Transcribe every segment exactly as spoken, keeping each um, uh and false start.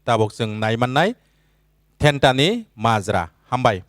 tabuk chwng nai mannai Thentani Majra. Hambai.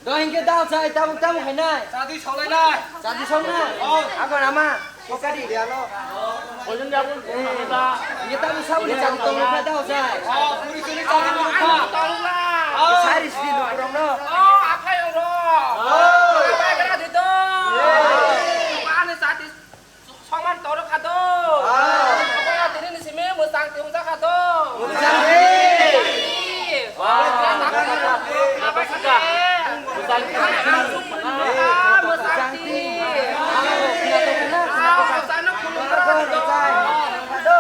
Dohingke dal sai tabuk tabuk hainai. Chadi solainai. Chadi songnai. Oh. Ako nama. Kokadi. Ojong jabun. Ye tabuk sabuni chadi tong nukha dal sai. Oh, puri suni chadi nukha. Oh. Sari sidi nukrong no. Oh, aphai oro. Oh. Aphai gara dito. Ani chadi Songman toro kha do. Ah. Obo tini ni simi mwsang ti hwnjak kha do. Mwsang ti. Mwsang ti. Mwsang ti. Ah, mwsang ti. Ah, mwsang no khulum kha do.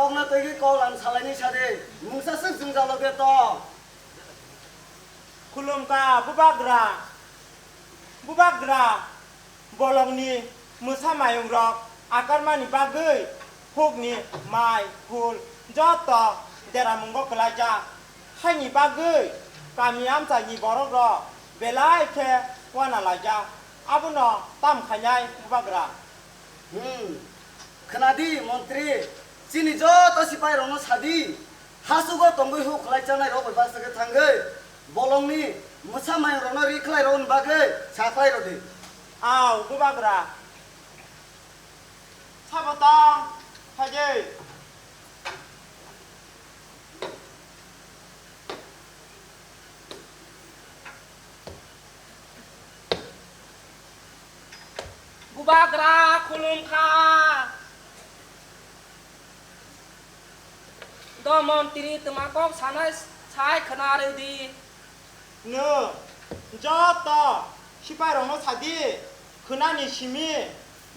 Kokno twi khe kol ang salaini sade, mungsa swk jwngjalo khe tong. Khulumkha bubagra, bubagra, bolongni mwsa mayungrok akarmani bagwi hukni mai, phul joto deramungo kwlaijak. Haini bagwi kami amchaini borokrok belai khe uana laijak. Abono tam khainai bubagra? Hmm, khwnadi montri, chini joto sipairokno sadi, hasugo tongwi huk khlai chanai rok bai baksa khe thangwi, bolongni mwsa mayungrokno ri khlai rokni bagwi sa khlai rwdi. Au, bubagra. Sabo tong, phaidi. Bubagra khulumkha. Do montri twma kok sanai sai khwna rwdi. Nwng joto sipairokno sadi, khwnani simi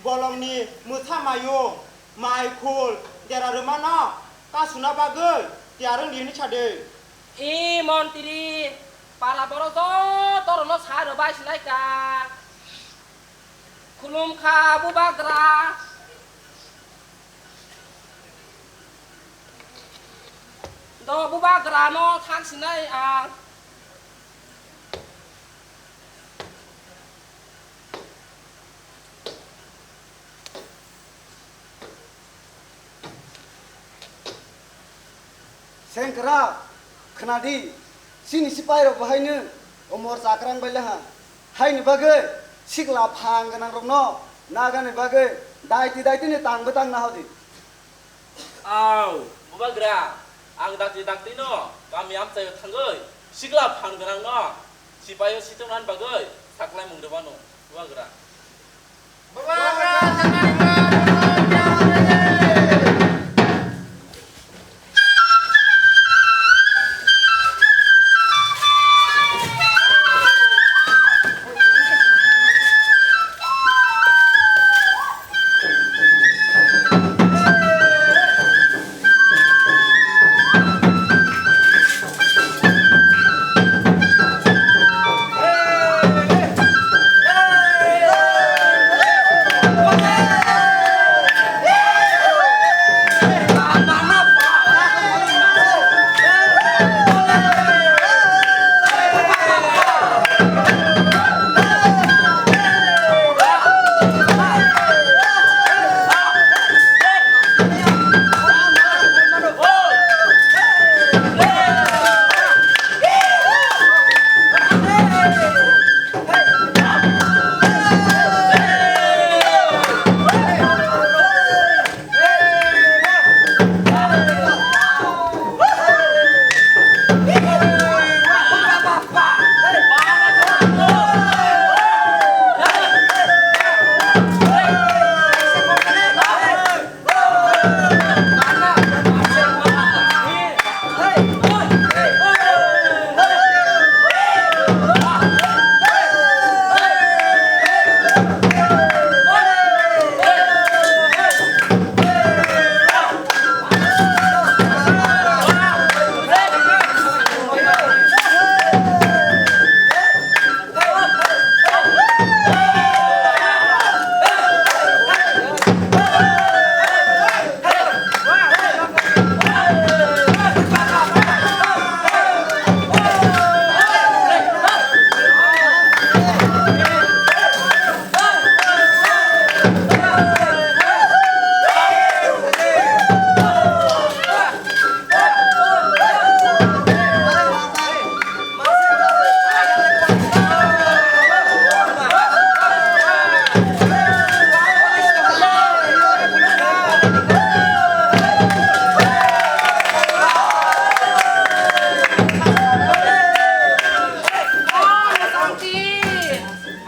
bolongni mwsa mayung, mai, khul, dera rwmano kasuna bagwi tiyar wng di hwnwi sadi. I montri, para borok joto rwno sa rwbai sinai ka. Khulumkha bubagra. Do bubagrano thang sinai ang. Sengkrak, khwnadi, chini sipairok bo haino omor chakrang bai laha. Haini bagwi sikla phang gwnangrokno nagani bagwi daiti daitini tangbo tang nahodi. Au, bubagra, ang dakti daktino kami amchaio thangwi sikla phan gwnangno sipaio sitongnani bagwi saklaimung rwmano, bubagra. Bubagra,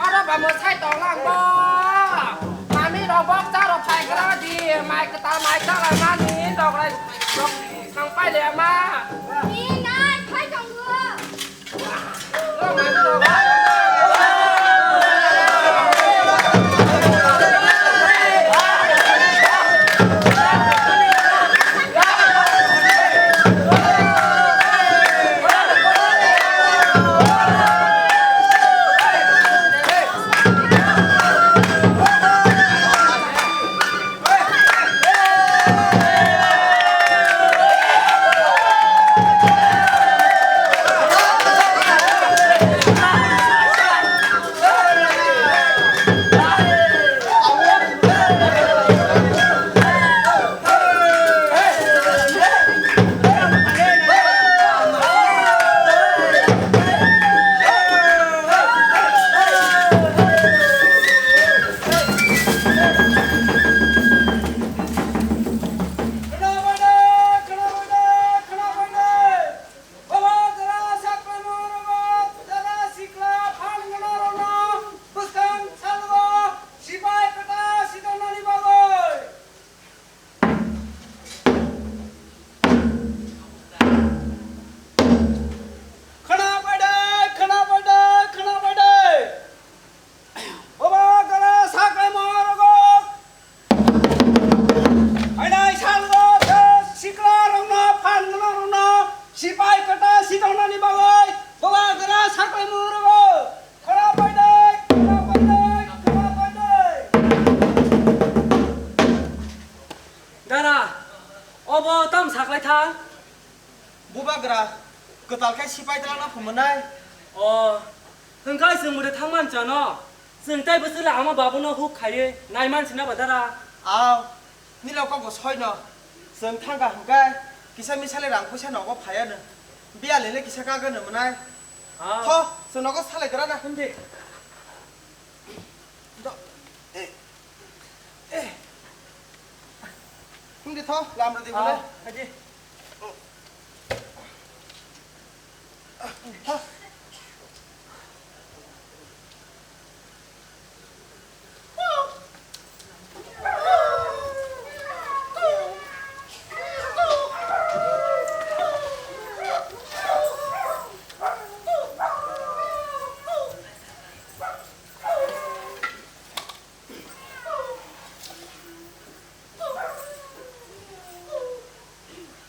Oro ba mwsai tonglang bo. Mami rok bok cha rok phai gra di, mai kwtal mai cha lai mani dograi rok thang pai le ma. Ni nai phai tongo. Obo tam saklai thang? Bubagra kwtal khe sipai twlangna phumunai. O, hwnkhe chwng mode thangman chano. Chwng tai bwswk le ama babuno huk khaiwi naiman sina ba dara. Aw, nini kok bo soino. Chwng thangkha hwnkhe kisa misale rang puisa nogo phaiya no. Biyali le kisa kagano mwnai. Aw. Tho, chwng nogo salai gra na. Himdi. Do-, eh, eh. Himdi tho, lamra di bole. Aw, haji. Tho.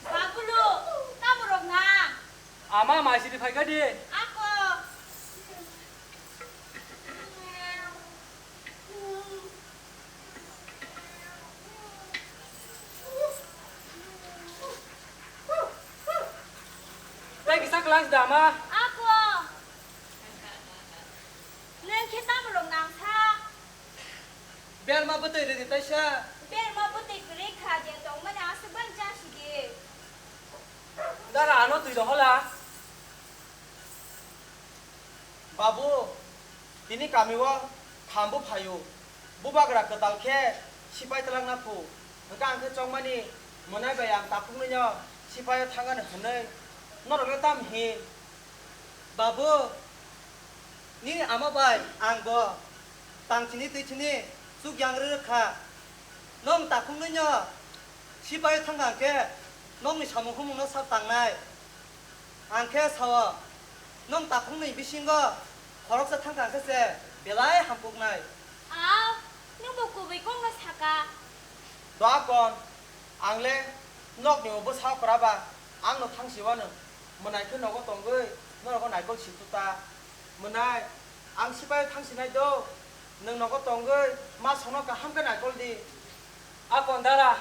Babulu, tamo rok na? Ama mai sidi phaikha di. Ako. Tei kisa class da ma? Ako. Nang khe tamo rok nang sa? Berma bwtwi rwdi taisa. Berma bwtwi kwrwi kha je tongmani aswk bai chasidi. Dara ano twi rohola. Babu, tini kami o khambo phaio. Bubagra kwtal khe sipai twlangna phu. Hwnkhe ang khe chongmani mwnai bai ang takhuknwi no sipai o thangani hwnwi norok le tam hin? Babu, nini ama bai ang bo tang chini twi chini chuk yang rwrwk kha. Nwng takhuknwi no sipai thangkha hwnkhe nokni samung humung no sak tangnai. Ang khe sao, nwng takhuknwi bisingo khoroksa thangkha hwnkhe se belai hampuknai. Aw, nwng bo kubui kokno saka. Doakon, ang le nokni o bwsa okra ba, ang no thang siwano, mwnai khe nogo tongwi norok o naikol si tuta. Mwnai, ang sipai thang sinai do, nwng nogo tongwi ma sono kaham khe naikol di. Akon dara.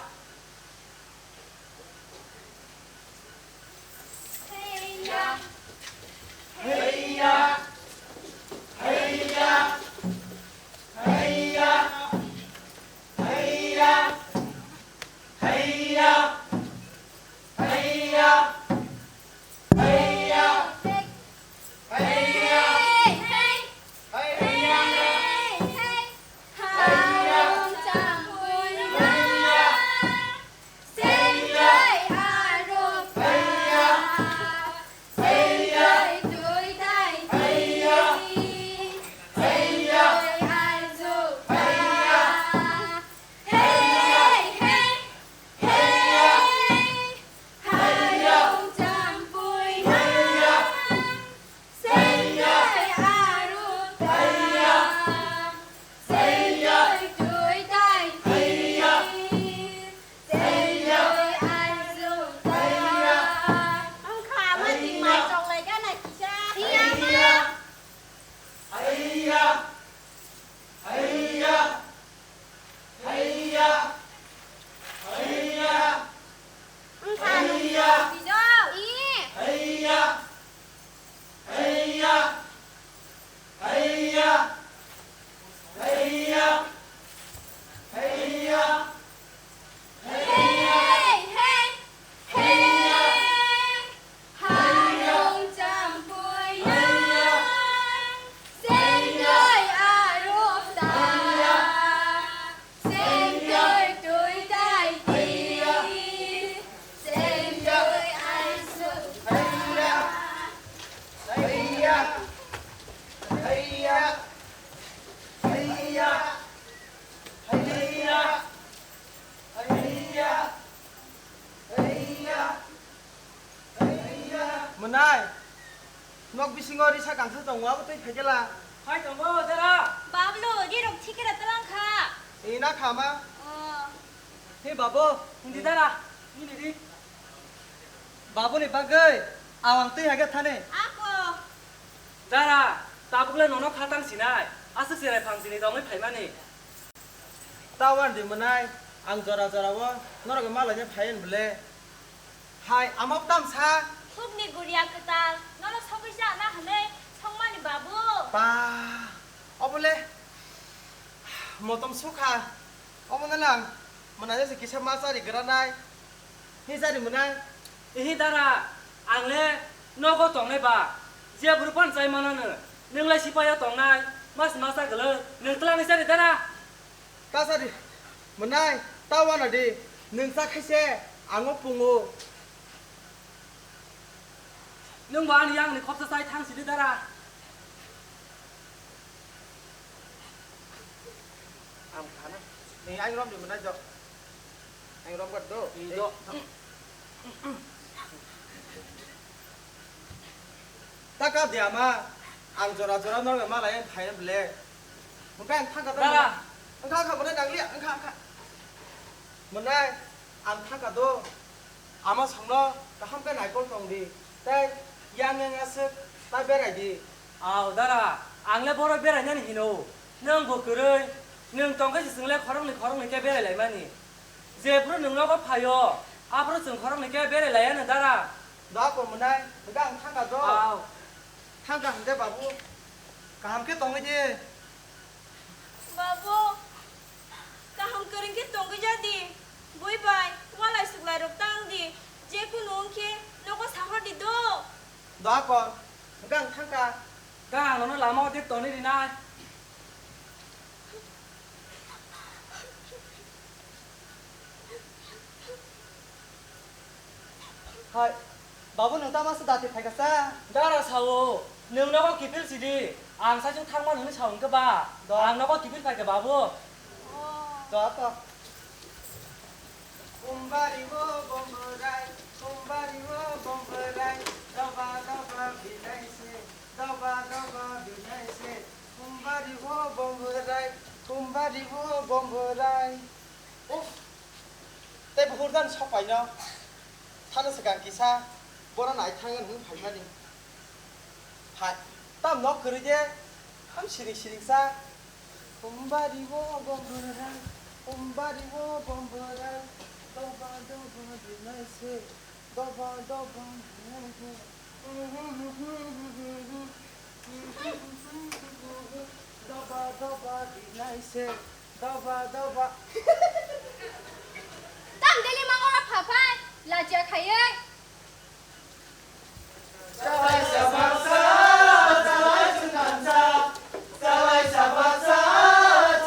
Mwnai, nok bisingo risa kangsa tongo, abo twi phaikhe la. Phai tongo, dara. Bablu, rirok thikira twlang kha. Ina kha ma. Oh. He babo, hindi dara, hindi di. Babuni bagwi awang twi haikhe thani. Ako. Dara, tabukle nono khatang sinai, aswk cherai phang chini tongwi phaimani. Tawan di mwnai, Ang jora jora o norok malaina phai hwn bwle. Hai, amo tamsa. Khukni guriya kwtal, nono sogwi chana hwnwi songmani babu. Ba, obole motom sukha. Obo nang mwnai se kisa ma chari granai. Ni chari mwnai. Ihi dara, ang le nogo tongnai ba. Je buru pan chai manano, nwng lai sipaya tongnai. Mas masa gelo, nwng twlang ni chari dara. Ta sadi, mwnai, ta wana di, nwng cha khaise, ang o pungo. Nwng bo ani yang ni khopsa sai thang sidi dara. Ang khana, ni ang rom di mwnai do. Ang rom gat do. Ni do. Ta kap di ama, ang jora jora norok malai phai bwle. Hwnkhe ang thangka ta. Dara. Wngkha, wngkha, bo nang liya, wngkha, wngkha. Mwnai, ang thangka do. Ama songno kaham khe naikol tong di. Tei yang yang aswk ta berai di. Au, dara, ang le boro berainani hino. Nwng bo kwrwi, nwng tong khe se chwng le khoroknwi khoroknwi khe berai laimani. Jephru nwng nogo phaio, aphru chwng khoroknwi khe berai laiya no dara. Da ko mwnai, hwnkhe ang thangka do. Au. Thangka hwnkhe babu, kaham khe tongwi di. Babu, kaham kwrwng khe tongwi ja di. Bui bai, walai suklai rok tang di. Je kunu wng khe nogo sahor di do. Da ko, hwnkhe ang thangka. Da ang nono lama o dek tonwi rinai. Hai, babu, nwng tamo se dati phaikha sa? Dara sao, nwng nogo kiphil sidi, ang saichung thangma hwnwi sao hwnkhe ba? Do. Ang nogo kiphil phaikha, babu. Do to. Kumbari o bomborai, kumbari o bomborai, doba doba binai se, doba doba binai se, kumbari o bomborai, kumbari o bomborai. Uff, tei buhur dan sok paino. Thana swkang kisa bono nai thangna hwnwi phaimani. Hai, tam nok kwrwi de, ham siring siring sa. Umbari o bomborai, umbari o bomborai, doba doba binai se, doba doba binai se. Doba doba binai se, doba doba. Tam deli ma ora phaphai, lajia khaiwi. Chalaisa baksa, chalai chwng thansa, chalaisa baksa,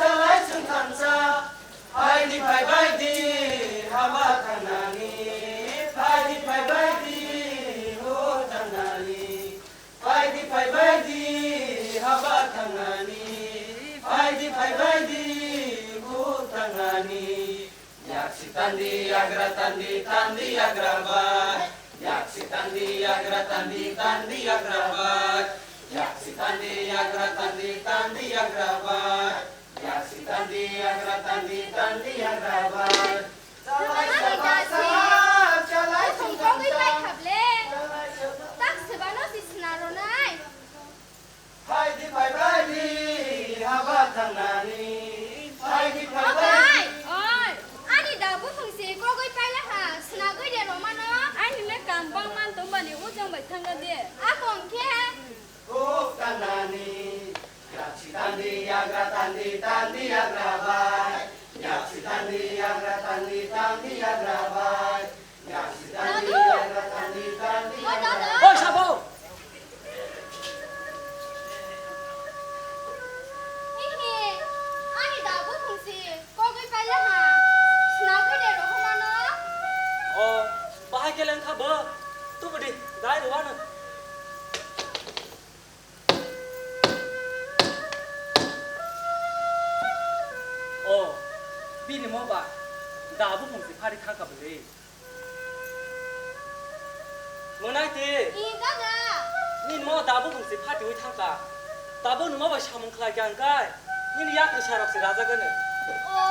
chalai chwng thansa. Phaidi phaibaidi haba thangnani, phaidi phaibaidi hur thangnani. Phaidi phaibaidi haba thangnani, phaidi phaibaidi hur thangnani. Yaksi tandi yagra tandi tandi yagra bai. Yaksi tandi yagra tandi tandi yagra bai. Yaksi tandi yagra tandi tandi yagra bai. Yaksi tandi yagra tandi tandi yagra bai. Chalai sabasa, chalai sungkang. Tak sebano si senaronai. Phaidi phaibaidi haba thangnani. Phaidi phaibaidi. Okai, oi, ani da buphung se kogwi paila ha, snagwi de romano. Ani le kam bang man tong bani ujang bai thangna de. Akon khe. Kok thangnani. Yaksi tandi yagra tandi tandi yagra bai. Yaksi tandi yagra tandi tandi yagra bai. Dadu! O dadu! Oi, sabo! Hihi, ani da buphung si kogwi paila ha. Snagwi de rohormano. O, bahai khe lengkha bo. Tubudi, dai rwano. O, bini mo ba da buphung si phari thangkha bwle. Mwnai te. I, dada. Nini mo da buphung si phatiwi thangkha. Tabuk nwng mo bai samung khlai kha hwnkhe nini yakni sarok si rajagani. O.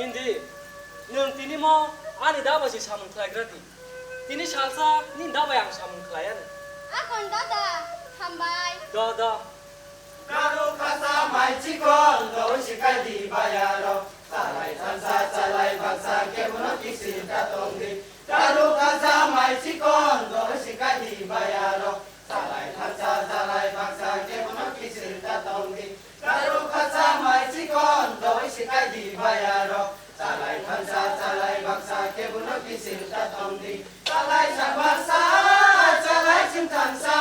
Hindi, nwng tini mo ani da bai si samung khlaigra di. Tini salsa nini da bai ang samung khlai ani. Akon dada, hambai. Do, do. Karu khasa mai chikon, do sikai di bayaro. Chalai thansa, chalai baksa, kebono kisil ta tongdi. Karu kacha mai chikon, doi sikai di bayaro. Chalai thansa, chalai baksa, kebono kisil ta tongdi. Karu kacha mai chikon, doi sikai di bayaro. Chalai thansa, chalai baksa, kebono kisil ta tongdi. Chalai sa baksa, chalai chwng thansa.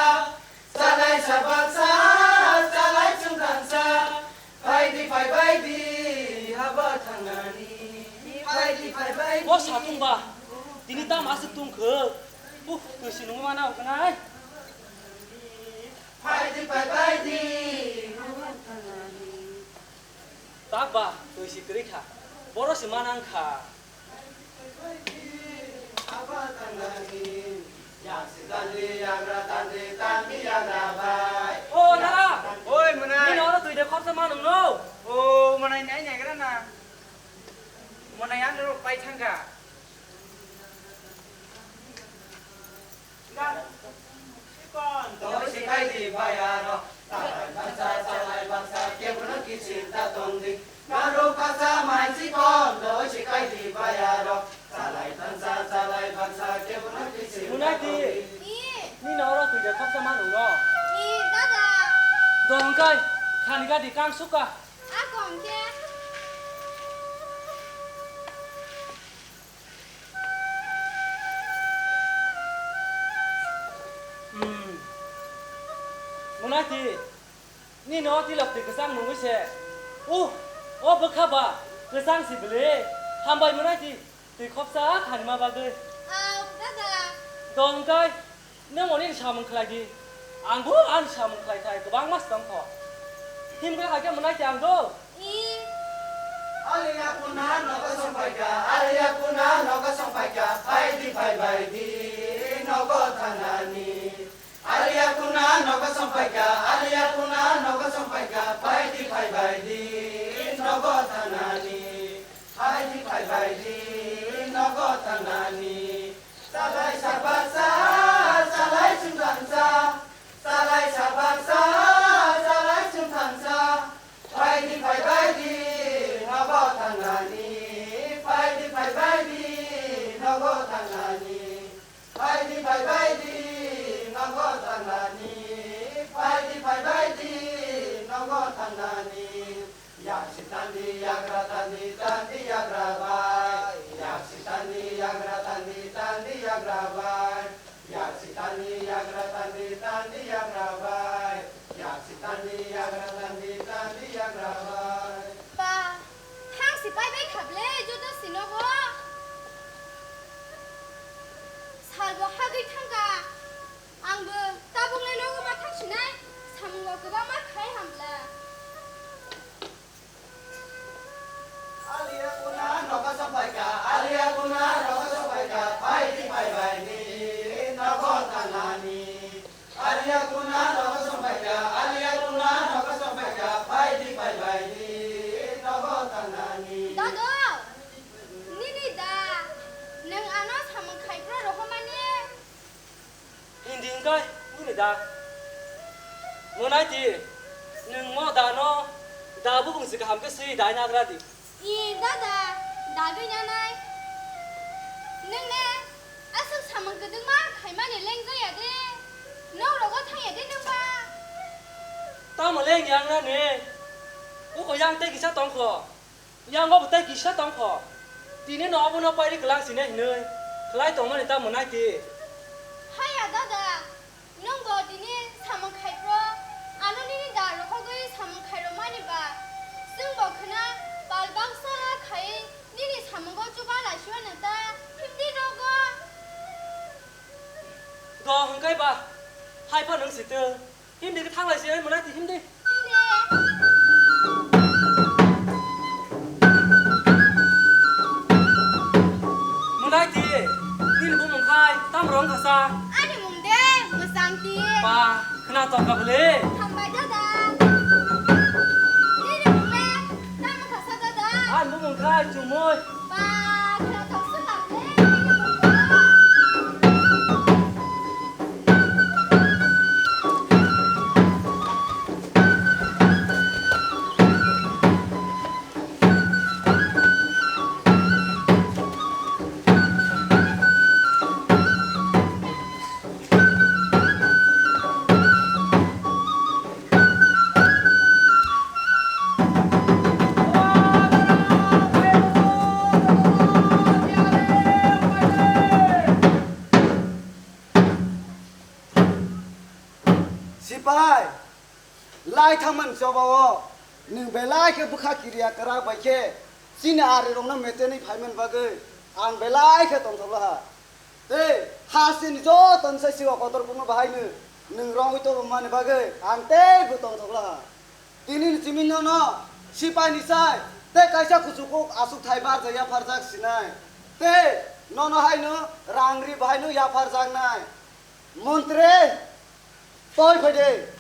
Chalai sa baksa, chalai chwng thansa. Phaidi, phaibaidi, haba thangnani. Phaidi, phaibaidi. O satung ba, tini tam aswk tong kho? Uf, twi si nungwi mana hwnkhwnai. Phaidi, phaibaidi, haba thangnani. Tak ba, twi si kwrwi kha. Boro si mana wngkha. O dara! Oi, mwnai. Nini oro twi de khorsa ma nungno? O, mwnai nai naigra na. Mwnai ang rok pai thangkha. Doi sikai di bayaro, chalai baksa, chalai baksa, kebono kisil ta tongdi. Karu kacha mai chikon, doi sikai di bayaro, chalai thansa, chalai baksa, kebono kisil ta tongdi. Munai di. I. Nini oro twi de khorsa ma nungno? I, dada. Dong kai, khani gadi kang suka. A kong khe. Hmm. Munai di, nini o tilok twi kwchang nungwi se. Uh, o bwkha ba, kwchang si bwle. Hambai munai di, twi khopsa khanima bagwi. Au, dada. Dong kai, nwng oni samung khlai di. Ang bo ani samung khlai khai kwbangma se tong kho. Himkha hai khe munai di ang do. I. Aliya kuna nogo songpaikha, aliya kuna nogo songpaikha, phaidi phaibaidi nogo thanani. Aliya kuna nogo songpaikha, aliya kuna nogo songpaikha, phaidi phaibaidi nogo thanani. Phaidi phaibaidi nogo thanani. Chalai sa baksa, chalai chwng thansa. Chalai sa baksa, chalai chwng thansa. Phaidi phaibaidi nogo thangnani. Phaidi phaibaidi nogo thangnani. Phaidi phaibaidi nogo thangnani. Phaidi phaibaidi nogo thangnani. Yaksi tandi yagra tandi tandi yagra bai. Yaksi tandi yagra tandi tandi yagra bai. Yaksi tandi yagra tandi tandi yagra bai. Yaksi tandi yagra tandi tandi yagra bai. Ba, thang si pai bai kha ble, joto si nogo. Salbo hagwi thangkha. Angbo tabuknai nogo ma thangsinai, samungo kwbangma khai hambla. Aliya kuna nogo songpaikha, aliya kuna nogo songpaikha, phaidi phaibaidi nogo thangnani. Aliya kuna nogo songpaikha, aliya kuna nogo songpaikha, phaidi phaibaidi nogo thangnani. Dado, nini da, nwng ano samung khai phro rohormani? Hindi hingkai nini da. Monai di, nwng mo da no da bubung si kaham khe swi dai nagra di. I dada, dagwi nanai. Nwng ne aswk samung kwdwkma khaimani leng jaya de. Nok rogo thang ya de nwng ba. Tamo leng yang na ne? Uko yang tei kisa tong kho. Yang obo tei kisa tong kho. Tini no obo no pairi kwlang sine hinwi khlai tongmani ta mwnai ti. Haya dada, nwng bo tini samung khai phro, ano nini da rohogwi samung khai rwmani ba. Chwng bo khwna pal baksa khai nini samungo chuba laisio nang ta himdi nogo. Do hwnkhe ba, hai pha nwng sitwng. Hindi khe thanglai se, ai mwnai ti hindi. Mwnai ti, nini bumung khai, tam rong khasa. Ani mung de, Mwsang ti. Ba, khna tong ka bwle. Hambai dada. Nini mung le, tam khasa dada. Ani bumung khai, Chumui. Ba, khna tong se ba bwle, nini mung bo. Bai, lai thangmani choba o nwng belai khe bwkha kiriya kwrak bai khe chini ari rokno metenwi phaimani bagwi ang belai khe tongthok laha. Tei hasteni joto ni sai sigo kotor bukno bahaino nwng rongwi tongmani bagwi ang teibo tongthok laha. Tini ni chimino no sipai ni sai tei kaisa kuchuk kuk aswk thai barja yapharjak sinai. Tei nono haino rang ri bahaino yapharjaknai. Montri, toi phaidi.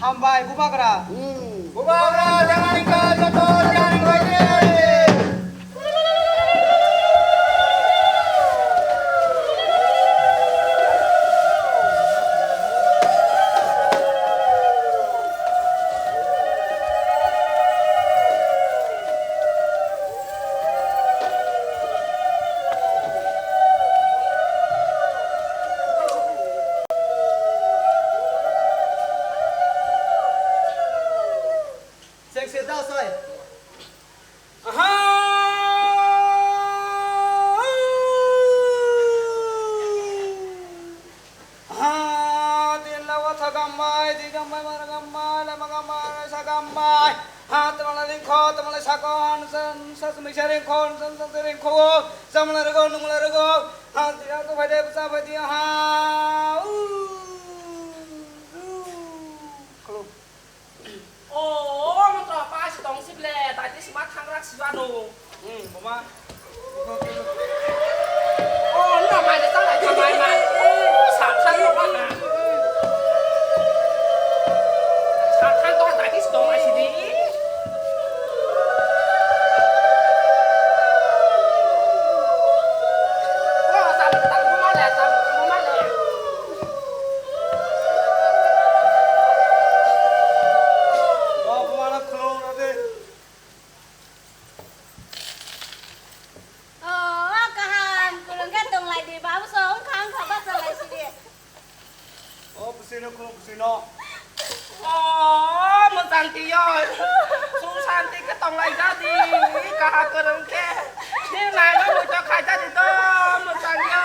Hambai, Bubagra. Hmm. Bubagra, jangan tinggal, joto jangan tinggal. Sengse da sai. Aha! Ha, din lawa sa gammai, di gammai, mara gammai, lama gammai, sa gammai. Ha, tamala ringkho, tamala sako, han san, sa sumai sa ringkho, han san, san sa ringkho, samala rego, numala rego. Ha, di ako phai de, sa phai di, ha. U, u, u. Khulum. O, motro, pa si tong si ble, tadi si ma thang rak si ba no. Hmm, mama. O, no, mai de tang lai, mai, mai. Sa, sa, no, ba, na. Sa, sa, no, tadi si tong lai si di. O, sa, sa, no, ma le, sa, no, ma le. O, o, kaham, kwrwng khe tong lai di, babu so wngkha, wngkha, bacha lai si di. O, bwswino, khulum bwswino. O, mwchang twi yo. Suk santi khe tong lai ja di, kaham kwrwng khe. Nini naino muitok khai ja di to, mwchang yo.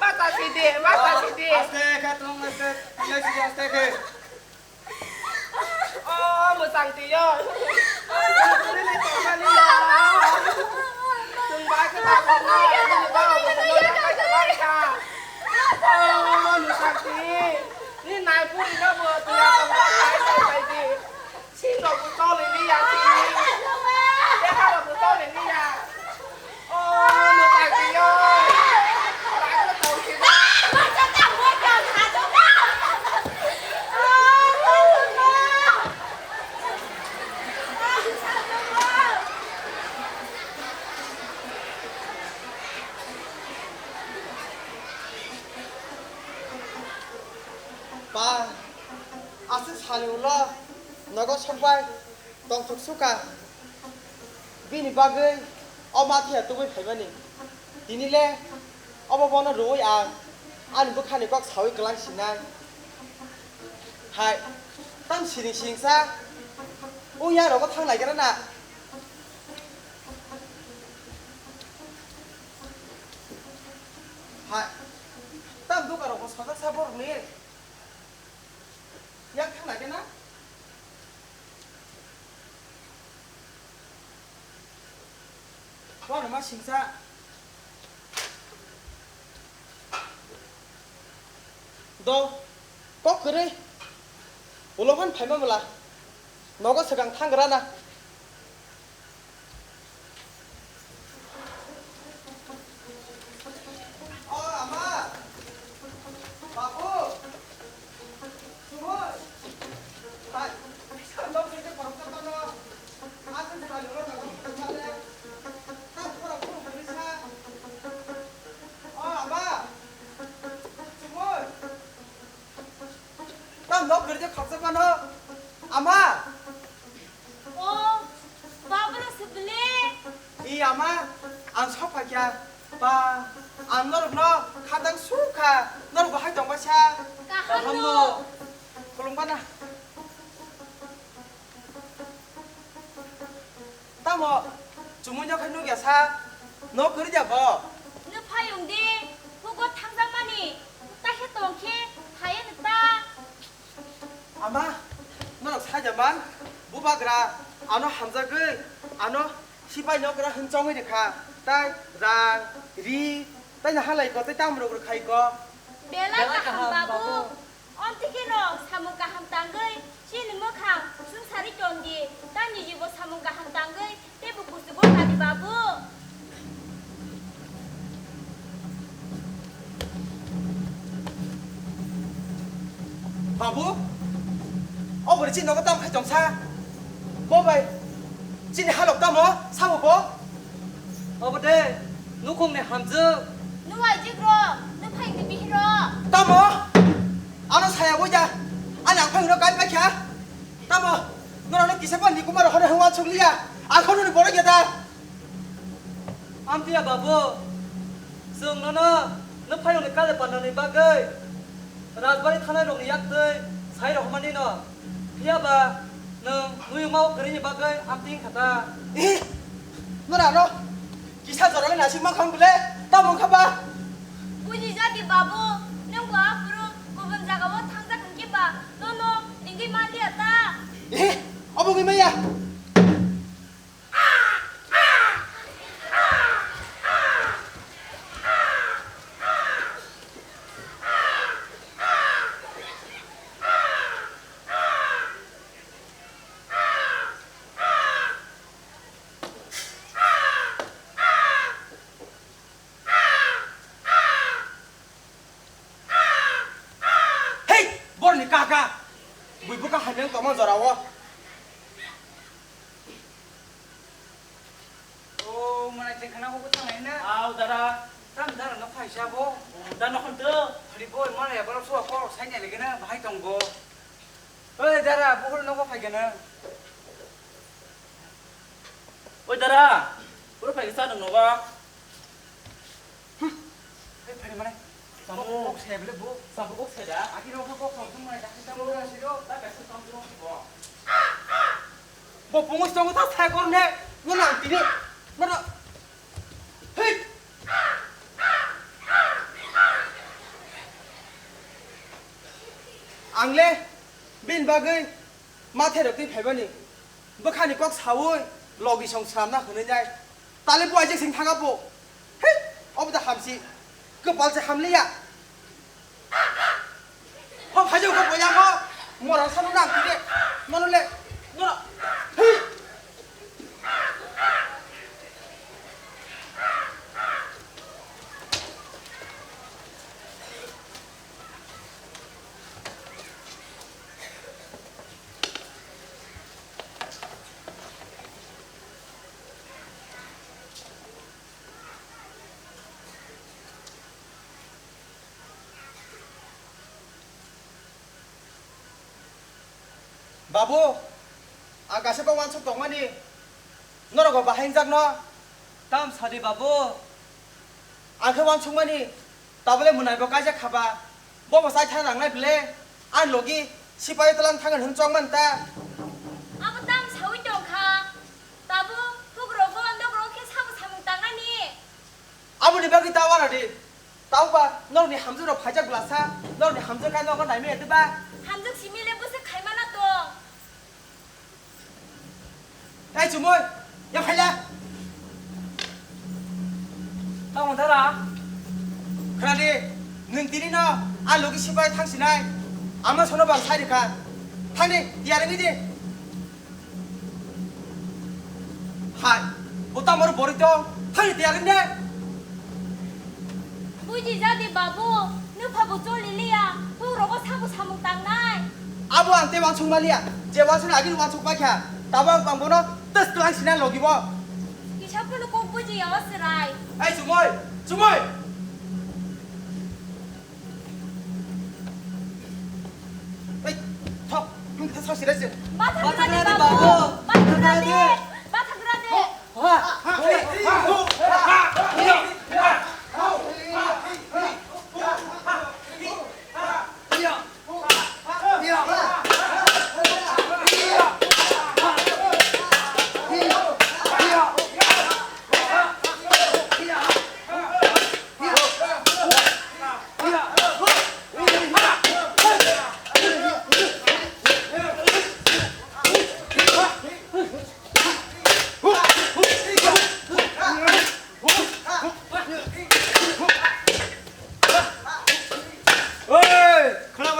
Bacha si di, bacha si di. Aste khe tong, aste, aste khe. O, mwchang twi yo. Chwng bai khe ta bwswk no, nini baba bwswk no yakhai ta lai kha. O, mwchang twi. Nini nai puri no bo twi ya tong kha, khai khai khai di. Sing rok bo choli li ya, sing. Deha rok bo choli li ya. Ba, aswk sani ulo nogo sokbai. Tongthok sukha. Bini bagwi o mathiya tubui phaimani. Tini le obo bono rwui ang ani bwkhani kok saui kwlai sinai. Hai, tam siring siringsa. O ya rogo thang lai gra na. Hai, tam duka rogo sajak sa borokni. Yak thang lai gra na. Bono ma singsa. Do, kok kwrwi. Ulo phan phaima mala. Nogo swkang thang gra na. O ama. Babu. Sumui. Bai. Sandok ni khoroksa mano. Aswk salio no nangkukmale. Tang khorok khorok ni sa. O ama. Sumui. Tang nok gari khoroksa mano. Ama. Bwle. I ama, ang sok phaikha. Ba, ang norokno khatang sukha. Norok bahai tongbaisa? Kaham no. Khulumba na. Tamo, chumui no khai nukya sa. No kwrwi da bo? No phayung di. Hugo thangjakmani. Ta khe tong khe, phaiya no ta. Ama, norok saida man, bubagra ano hamjagwi, ano sipai nokra hwnchongwi rikha, tai rang, ri, tai nahalai ko, tai tamrok rwkhai ko. Belai kaham, babu. Amtwi kheno samung kaham tangwi chini mwkhang chwngsari tongdi, tai niji bo samung kaham tangwi Teibo kuchugo tadi, babu. Babu, o bwrwi chini nogo tamo khai tongsa? Bo bai chini halok tamo sabo bo? Obo de nukhungni hamjwk. Nuwaijwk rok, nuphai ni bihiro. Tamo? Ano saya boja. Ani ang phai no kai paikha. Tamo? Norokno kisa phan ni kumar hore hwnwi uansuk liya. Ang khe nini borok ya da. Amtwi ya babu, chwng nono, nwng phairokni kale pandani bagwi Rajbari thanai rokni yaktwi sai rohormani no. Phiya ba nwng muyungma o kwrwini bagwi amtwi wngkha ta. Eh, norano kisa jorani nasik mankha bwle, tamo wngkha ba? Buji jadi babu, nwng bo aphuru kubun jagao thangjak hwnkhe ba nono ringwi manliya ta. Eh, obo wngwi maya. Hei, borni kaka. Bui buka hamyang tongma jorao. O, mana je khana ko tang na. Au dara, tam dara no phaisa bo. Da no khon to. Hari bo mana ya borok so ko sai ne legena bahai tong bo. Oi dara, buhur no ko phai gena. Oi dara, boro phai sa dong nogo. Hai phai mane. Samu kok se bele bo. Samu kok se da. Aki no kok kok sung mai da. Samu na si do. Da ka su tong tong bo. Bo pungus tong ta sai kor ne. No na tini. No na. Hei. Ang le bin bagwi mathe rok twi phaibani. Bwkhani kok saui logi song swnamna hwnwi nai. Tale bo aijak sing thanga bo. Hei, obo da hamsi. Kwpal se hamliya. Hok hajo ko boya ko. Mora sanu nang tide. Manu le. Mora. Hei. Babu, ang kaisa kok uansuk tongmani, norok bo bahai wngjakno. Tam sadi babu. Ang khe uansukmani, tabole mwnai bo kaijak khaba, bo bo chai thang nangnai bwle, ani logi sipai tlang thangwi hwn chongmani ta. Abo tam saui tongkha, tabuk hukrok bo nokrok khe sabo samung tangnani. Aboni bagwi ta uanadi. Tauba, norokni hamjwkrok phaijak bwlasa, norokni hamjwk khe nogo naimaya diba? Hamjwk simi le bwswk khaimana tong. Tei chumui, ya phaila. Tamo dara. Khwnadi, nwng tini no a logi sipai thang sinai. Ama sono bang sai rikha. Thangdi, tiyar wngwi di. Hai, bo tamaro bori tong, thani tiyar wngde. Buji jadi babu, nupha bo choli liya, huk rogo sabo samung tangnai. Abo ang tei wansuk maliya, je wansuk agini wansuk paikha, tabo ang tong bono tes twlang sina logi bo. Kisa phano kok buji ya o chwrai. Ai chumui, chumui. Ei, thok, nung kisa sira se. Bathagra de babu, bathagra de, bathagra de.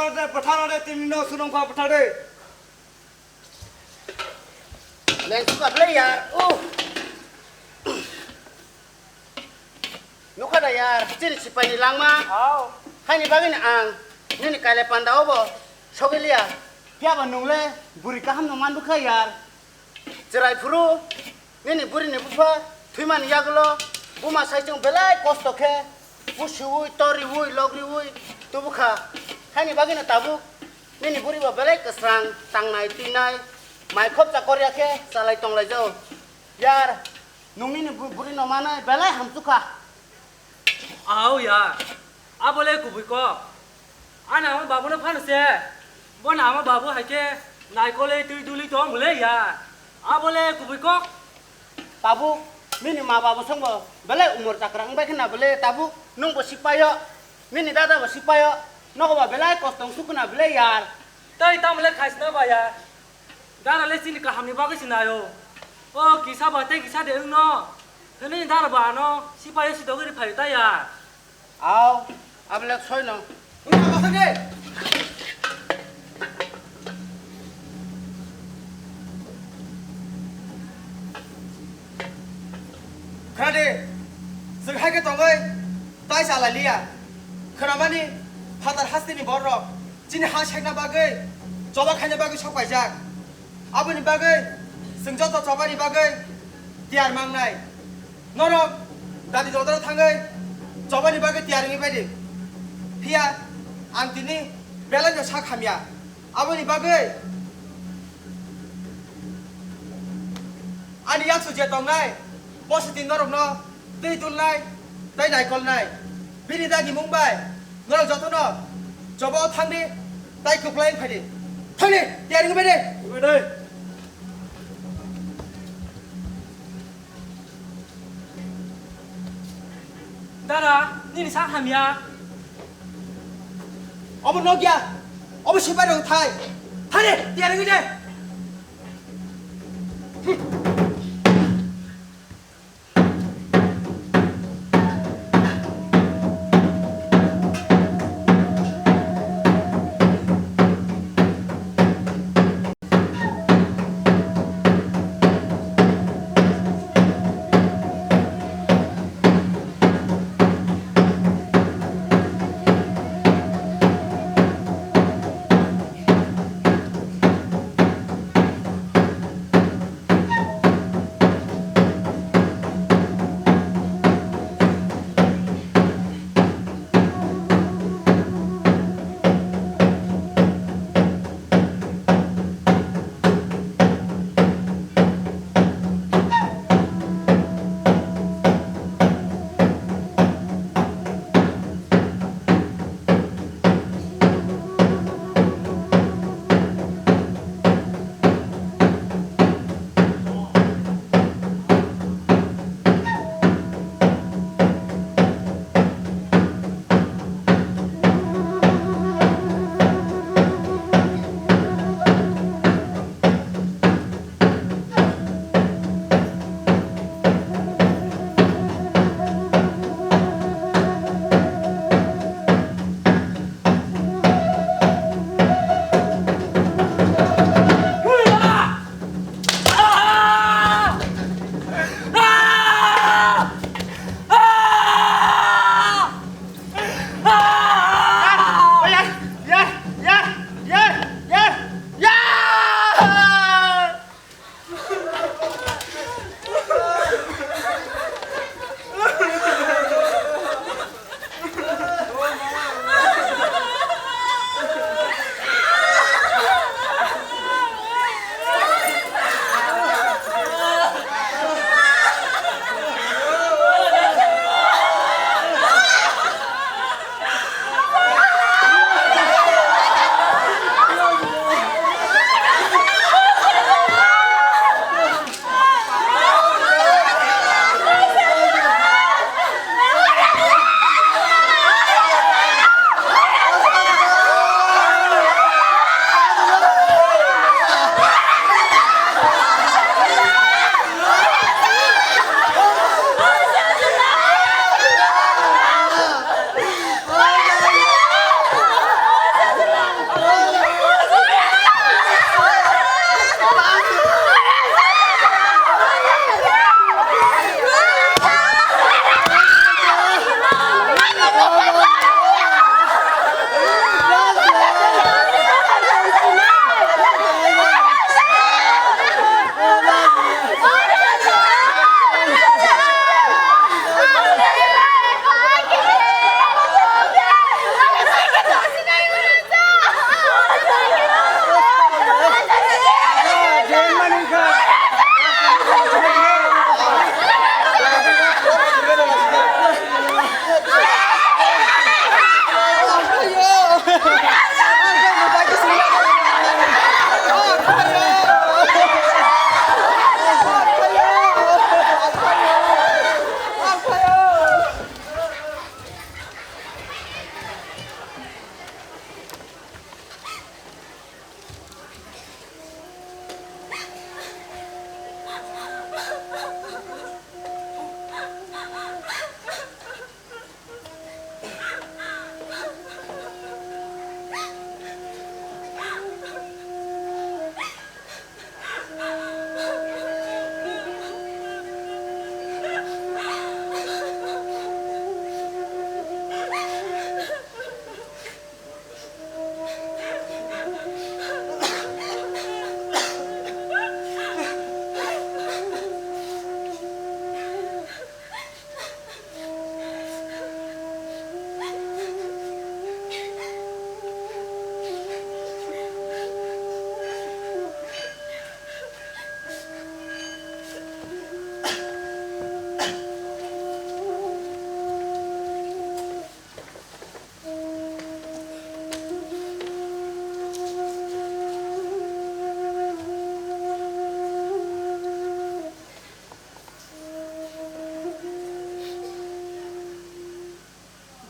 Pathar de, tini no sunung pha pathar de. Leng suka ble yar. Oh. Nukha da yar, chini sipai ni langma. Au. Haini bagwi ni ang nini kaile panda obo sogiliya. Phiya ba nung le buri kaham no mandu kha yar. Chwrai phuru nini buri ni bupha thwimani yagulo buma saichung belai kosto khe pusiui, toriui, logriui tubu kha. Haini bagwi no tabuk nini buri bo belai kwsrang tangnai twinai mai khopcha korya khe chalai tonglaijao. Yar, nung nini bu-, buri no manai belai hamchukha. Au ya, abo le kubui kok. Ani ama babu no phano se, bo na ama babu hai khe naikol le twi duli tong le ya. Abo le kubui kok. Tabuk, nini ma babu songbo belai umor chakra wngbai khna bole tabuk nung bo sipaio, nini dada bo sipaio, nogo ba belai kosto wngsuk khna bole yar. Tai tamo le khaisna ba ya. Dara le chini kaham ni bagwi se naio. O kisa ba tei kisa de wngno. Hwnwi dara ba ano sipaio sidogwi riphaio ta ya. Au, abelek soino. Wngkha masakhe. Khna de, chwng hai khe tongwi tai chalai liya. Khwnamani phatar hasteni bororok chini ha sekna bagwi, choba khaina bagwi sok paijak. Aboni bagwi chwng joto chobani bagwi tiyar mangnai. Norok dadi dodoro thangwi chobani bagwi tiyar wngwi bai di. Phiya ang tini belai no sak hamya. Aboni bagwi ani yaksu je tongnai, bo se tin norokno twi tulnai tei naikolnai. Bini dagimung bai norok jotono chobo thangdi tei kwplai wngphai di. Thangdi, tiyar wngwi bai di. Wngwi bai di. Dara, nini sak hamya. Obo nokya, obo sipai rok thai. Thani, tiyar wngwi de.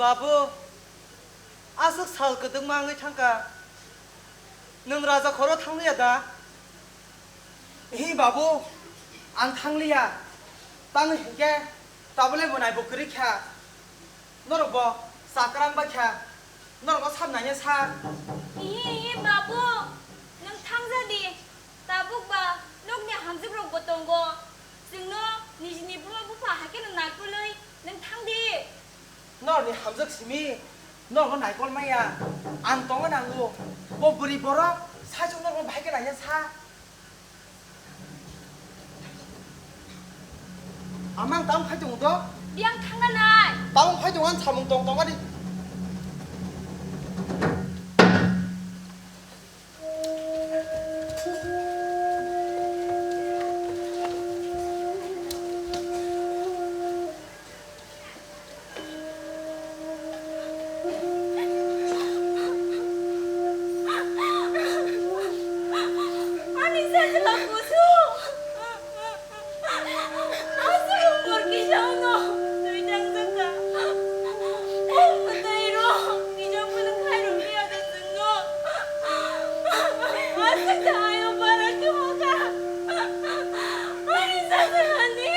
Babu, aswk sal kwdwkma wngwi thangkha. Nwng raja khoro thangliya da? Hi babu, ang thangliya. Tamo hinkhe tabole bo naibo kwrwi kha. Norok bo chakrang bai kha. Norok bo sab naiya sa. Hi, hi, babu, nwng thangja di. Tabuk ba nokni hamjwk rok bo tongo. Chwngno nijini buma bupha hai kheno naikolwi nwng thang di. Norokni hamjwk simi norokno naikol maya. Ang tongna nango. Bo bwrwi borok saichung norokno bahai khe naiya sa. Amang tamo khai tongo to? Di ang thangna nai. Tamo khai tongo ang samung tong tong ani. Ani sajla kusu. Aswk umor kisa uno twi tang jakha. O mwtai rok nijak phano khairok liya de chwngno. Aswk da ayo bara khe hoka. Ani sajla ni.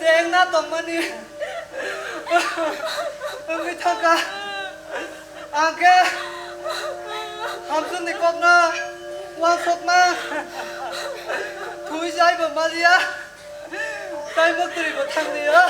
Jengna tongmani wngwi thangkha. Ang khe hamsukni kokno uansukma thwi jaibo maliya. Tai mwktwrwi bo thang di o.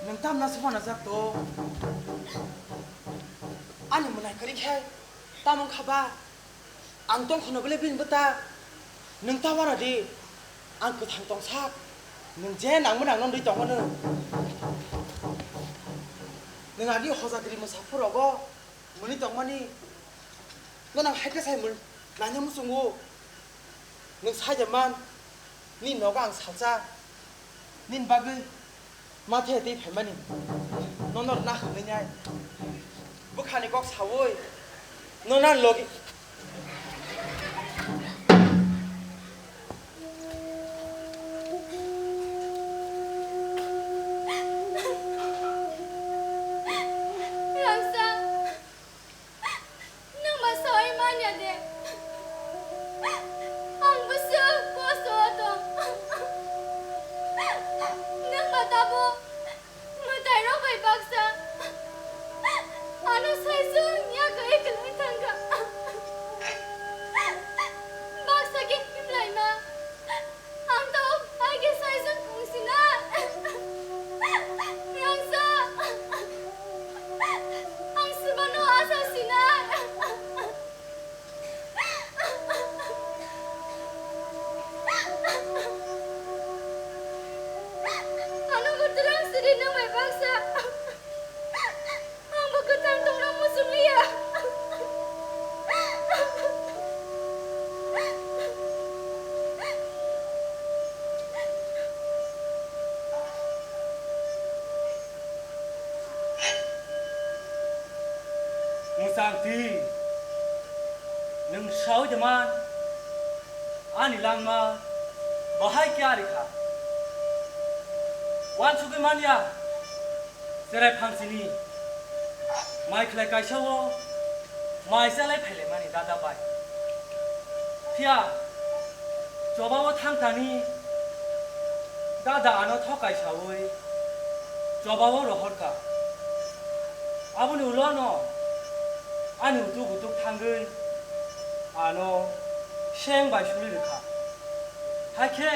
Nwng tamna se uanajak to? Ani mwnai kwrwi khe tamo wngkha ba? Ang tong kheno bele bini bwta. Nwng ta uana di. Ang kwthang tong sak. Nwng je nangma nang nong di tongo nwng. Nwng agi hojagri mwsa phurogo mwnwi tongmani. Nono ang hai khe sai mwn-, naina muchungo. Nwng sai da man, nini nogo ang salsa, nini bagwi ma the twi phaimani. Nono rwna hwnwi nai. Bwkhani kok saui, nono ani logi. Rangsa. Nwng ba soi manya de. Ang bwswk kosto o tong. Nwng ba tabuk mwtai rok bai baksa ano saichung ya kwrwi kwlai thangkha. Baksa khe himlai ma. Ang to hai khe saichung kung sina. Rangsa. Ang swbano asa sina. Ano bo twlang siri nang bai baksa. Ang bo kwthang tongrok muchung liya. Mwchang twi, nwng saui de man, ani langma bahai khe ari kha. Uansugwi man ya. Cherai phangsini mai khlai kaisa o mai chalai phailaimani dada bai. Phiya choba o thang thani dada ano thokai saui choba o rohor kha. Aboni ulo no ani utuk utuk thangwi ano seng bai suri rwkha. Hakhe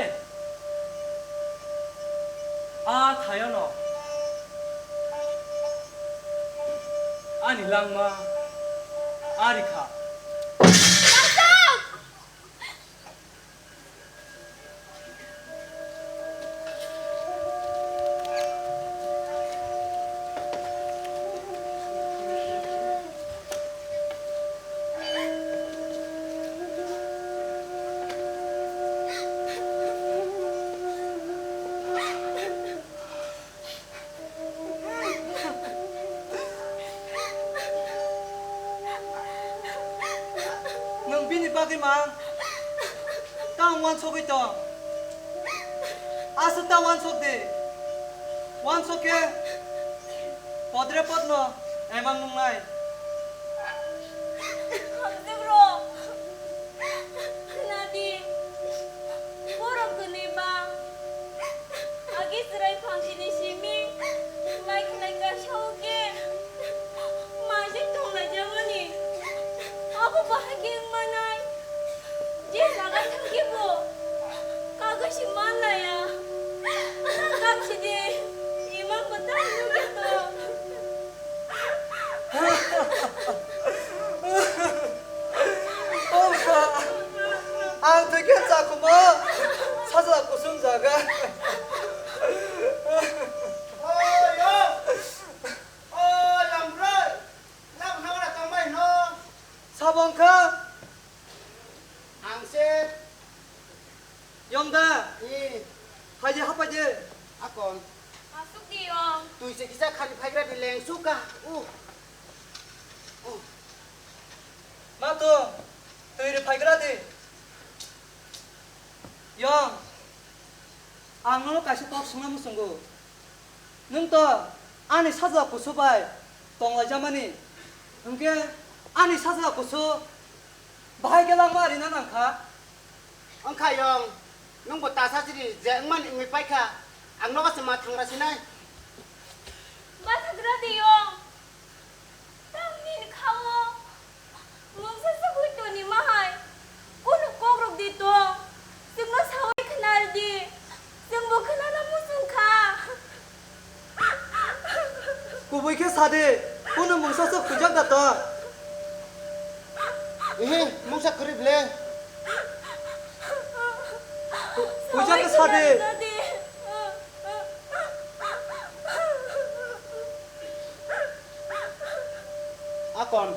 a thayono ani langma ari kha. Di ma, tang wansogwi tong. Aswk ta wansok di. Wansok khe podre podno emang nungnai. Hamjwk rok, nadi, borok kwnwi ba. Agi chwrai phangsini simi mai khlai kaisa o khe maijak tonglaijamani. Abo bahai khe wng manai? Je jaga thang khe bo kagwi se man laya. Kamsidi imang bo tang nugwi tong. Ang twi khe chakhuma sajla kusum jaga. Oi, yo! Oi, lambroi! Lab nabra tongbai no? Sabong kha? Ang se. Yong da? Ni. Phaidi, ha phaidi. Akon. Asuk di yong. Twi se kisa khani phaigra di leng suka. Uh. Uh. Ma to, twi ri phaigra di. Yong. Ang nono kaisa kok swngna muchungo. Nwng to ani sajla kusu bai tonglaijamani, hwnkhe ani sajla kusu bahai khe langma rina nangkha. Wngkha yong, nwngbo tasa siri je wngmani wngwi paikha, ang nogo se ma thangra sinai. Basagra de yong, tamni kha o. Mungsa se hoi toni ma hai. Kunu kokrok di tong. Chwngno sawi khna di. Chwngbo khnana muchung kha. Kubui khe sa di. Kunu mungsa se huijak da tong. Ehe, mungsa kwrwi ble. Huijak khe sa di. Sawi khna di. Akon,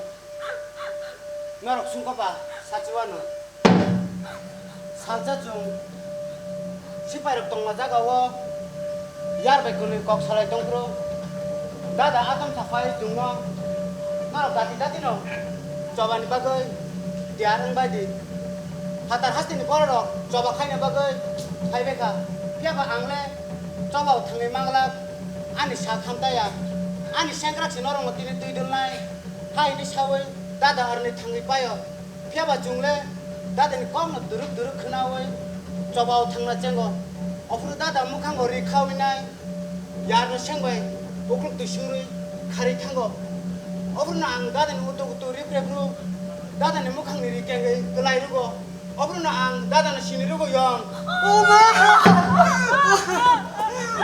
norok sungkha ba sachiwano. Salsa chwng sipairok tongma jagao yar bai kwnwi kok salai tongphuru. Dada atom saphai chwngno norok dati datino chobani bagwi tiyar wngbai di. Phatar hasteni bororok choba khaina bagwi phaibai kha. Phiyaba ang le chobao thangwi manglak. Ani sak hamtaya, ani sengkrak se norokno tini twi dulnai, ha hwnwi saui dada aroni thangwi paio. Phiyaba chwng le dadani kokno duruk duruk khnaui chobao thangna chengo. Ophuru dada mwkhango ri khaui nai, yarno sengbai ukluk twi swngrwi kharwi thango. Ophuru no ang dadani utuk utuk rip rep rw, dadani mwkhangni ri kengwi kwlai rwgo. Obono ang dada no sini rwgo yong. O ma!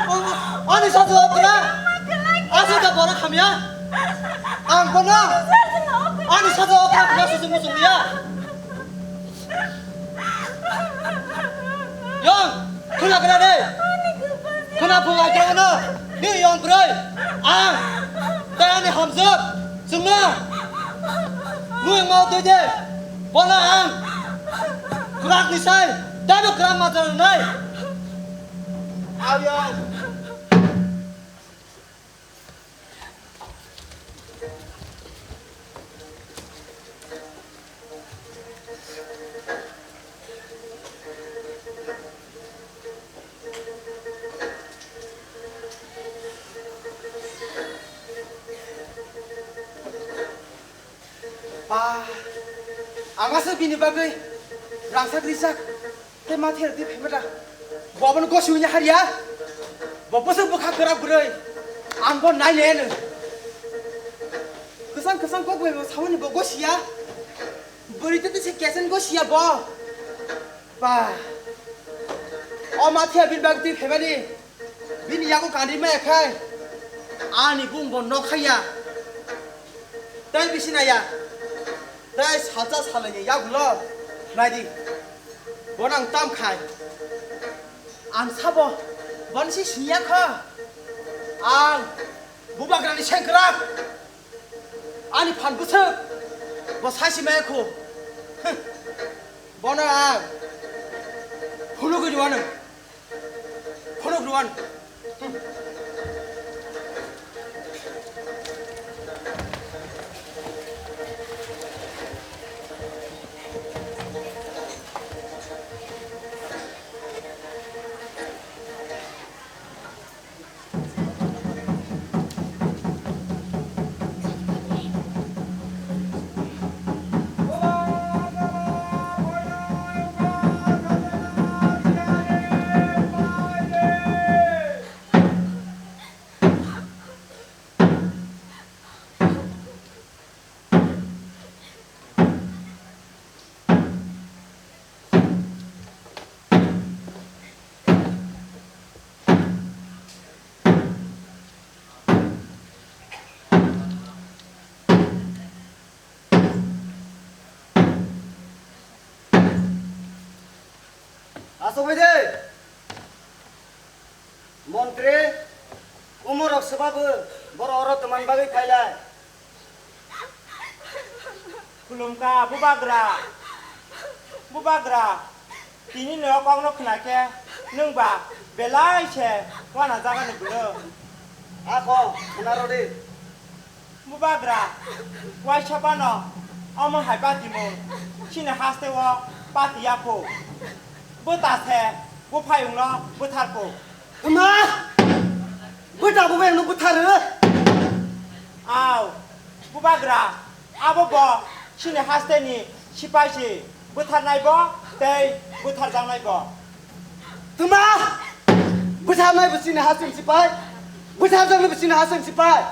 O ma! Ani sajla okra! Aswk da borok hamya! Ang bono! Ani sajla okra hamya susu musu ya! Yong! Khuna kena de! Khuna phung ai kena no! Ni yong broi! Ang! Tei ani hamjwk! Chwngno! Mui wngma twi de! Bono ang kwrak ni sai, taibo kwrak ma jora nai. Aw ya. Ba, ang aswk bini bagwi rangchak rijak, tei ma ther di phaima da. Bo abono gosi wngya harya. Bo bwswk bwkha kwrak bwrwi. Ang bo nai le no. Kwchang kwchang kok bai bo samani bo gosi ya. Bwrwi tei tei se kesen gosi ya bo. Ba. O ma thia bini bagwi twi phaimani. Bini yago kandi maya khai. Ani bung bo nok khaya. Tei bisi naya. Tei salsa salai ni yagulo. Naidi. Bo nang tam khai. Ang sabo. Bon si sinya kho. Ang. Bubagrani sengkrak. Ani phan bwswk. Bo saisi maya kho. Bono ang. Phunugwi rwano. Phunuk rwan. Asogoi de. Montri, umorok swbabu borok oro twman bagwi phailai. Khulumkha bubagra, bubagra, tini no kokno khna khe nwng ba belai se wana jagani bwrwi. Ako khna rw di. Bubagra, waisa phano omo hai patimung chini haste o pati ya kho. Bwta se buphayungno butharkho. Wngma? Bwta buphayungno butharo? Aw, bubagra, abo bo chini hasteni sipai se butharnai bo tei butharjaknai bo. Wngma? Butharnai bo chini hasteni sipai, butharjaknai bo chini hasteni sipai.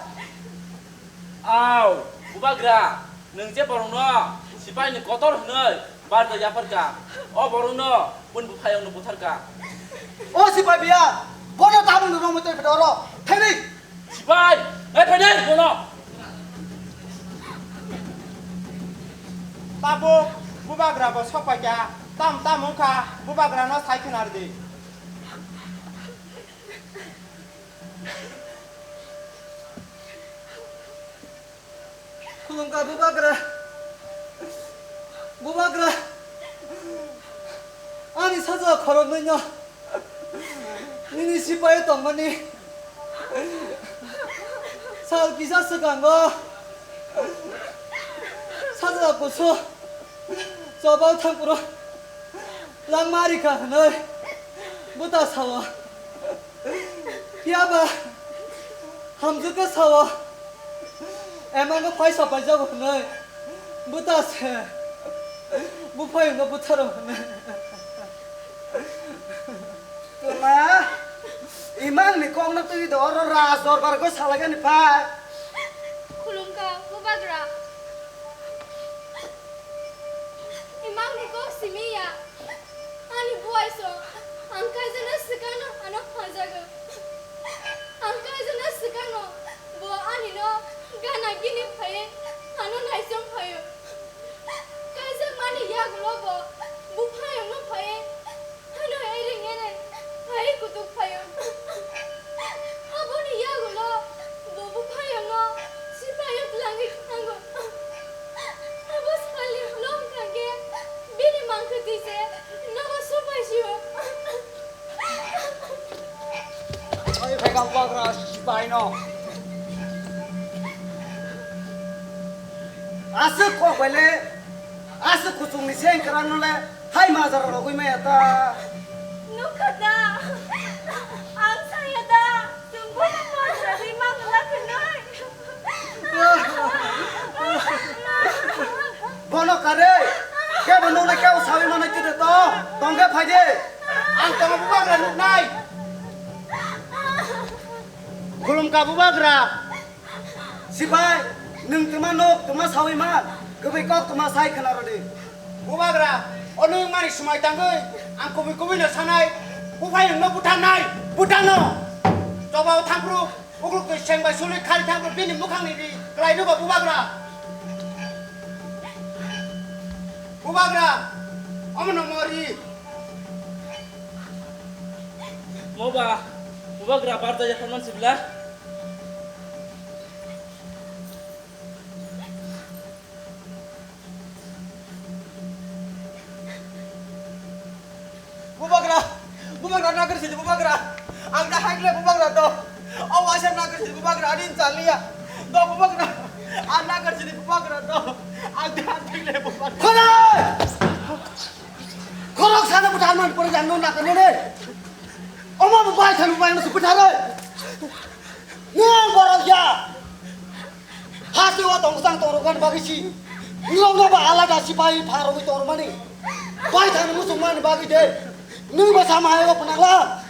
Aw, bubagra, nwng je borokno sipaini kotor hwnwi barja yapharkha, o borokno boni buphayungno butharkha. O sipai biya, bono tabukno romwi tongphai oro, thangdi. Sipai, hai phaidi bono. Tabuk bubagra bo sokpaikha, tam tam wngkha, bubagrano sai khwnardi. Khulumkha bubagra. Bubagra. Ani sajla khoroknwino nini sipai tongmani sal kisa swkango sajla kusu chobao thangphuru langma rikha hwnwi bwta sao. Phiya ba hamjwk khe sao, emango phaisa paijago hwnwi bwta se buphayungno butharo hwnwi. Tuma, imangni kokno twi do oro raj dorbar go salaigani phai. Khulumkha bubagra. Imangni kok simi ya. Ani buai so, ang kaijana swkangno ano phanjago. Ang kaijana swkangno bo ani no gana gini phaiwi ano naichom phaio. Kaijakmani yagulo bo buphayungno phaiwi ano ereng ereng phaiwi kutuk phaio. Aboni yagulo bo buphayungno sipaio twlangwi thango. Abo salni ulo wngkha khe bini mangkwtwi se nogo sopai sio. Oi, phai kang bubagra sipaino. Aswk kok bai le, aswk kuchukni se wngkha rano le, hai majra rogwi maya ta. Nukha da, ang saya da, chwng bono majra ri mangla khnai. Bono kare, kebo nuknai kebo sawi manai tide to, tongke phaide. Ang tongo bubagra nuknai. Khulumkha bubagra. Sipai, nwng twma nuk, twma sawi man, kwbwi kok twma sai khna rwdi. Bubagra, o nwng mani swmai tangwi, ang kubui kubui no sanai, buphai nwngno butharnai, butharno. Chobao thangphru, Ukluk twi seng bai sului khari thang bini mukhang ni ri kwlai nugo bubagra. Bubagra, omo no mori. Moba, bubagra barja ya pharman sibla. Bubagra, bubagra nagri sini bubagra. Ang dah hai le bubagra to. O waisa nagri sini bubagra, ani chaliya. To bubagra, ang nagri sini bubagra to. Ang dah hai le bubagra. Khorok! Khorok sana buta man pore jangno na kane ne. Oma bubai thanu bai no buta re. Nang borok ya. Hasteo tongchang tongrukan bagwi si. Nokno ba alada sipai pharogwi tongmani. Bai thani muchungmani bagwi de. Nwng ba sama hayo pwnangla.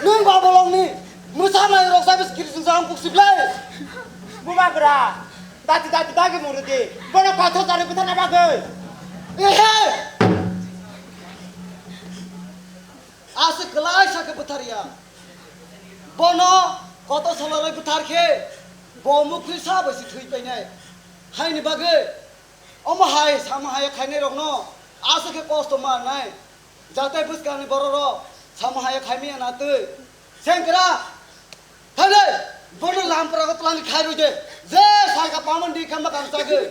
Nwng ba bolongni mwsa mai rok sabe skiri sung sang kuk siblai. Bubagra, dati dati dagi muru di. Bono pathor tari bwthana bagwi. Ehe. Aswk kwlai sakhe bwtharya. Bono kotor salarwi bwthar khe bo mukhri sa bai se thwi painai. Haini bagwi omo hai sama hai khainai rokno aswk khe kosto manai. Jatai bwskangni bororok samo haya khaimaya na twi. Sengkra, thangdi, bono lampra go twlangni khairwi de. Je salka pamon di khama kam sagwi.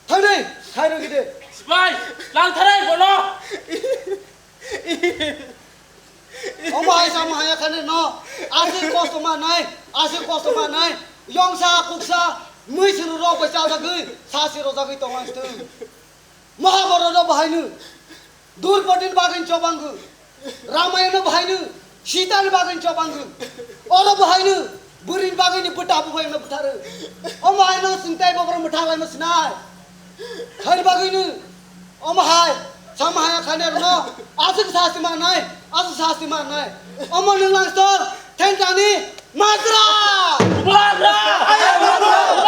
Thangdi, khairwi de. Sipai, langtharai bono. Omo hai samo haya khani no. Aswk kosto ma nai, aswk kosto ma nai. Yongsa kuksa, mui sunu rok bai chajagwi, sasi rojagwi tongwang stwng. Mahabharata bahaino, Durpodin bagwi chobango, Ramayana bahaino, Sitani bagwi chobango, oro bahaino, burini bagwi ni bwta bubaino butaro. Omo haino singtai boboro mwthang laima sinai. Khaini bagwino, omo hai, sama haya khani no, aswk sasti manai, aswk sasti manai. Omo nung lang stor, thentani, matra! Matra!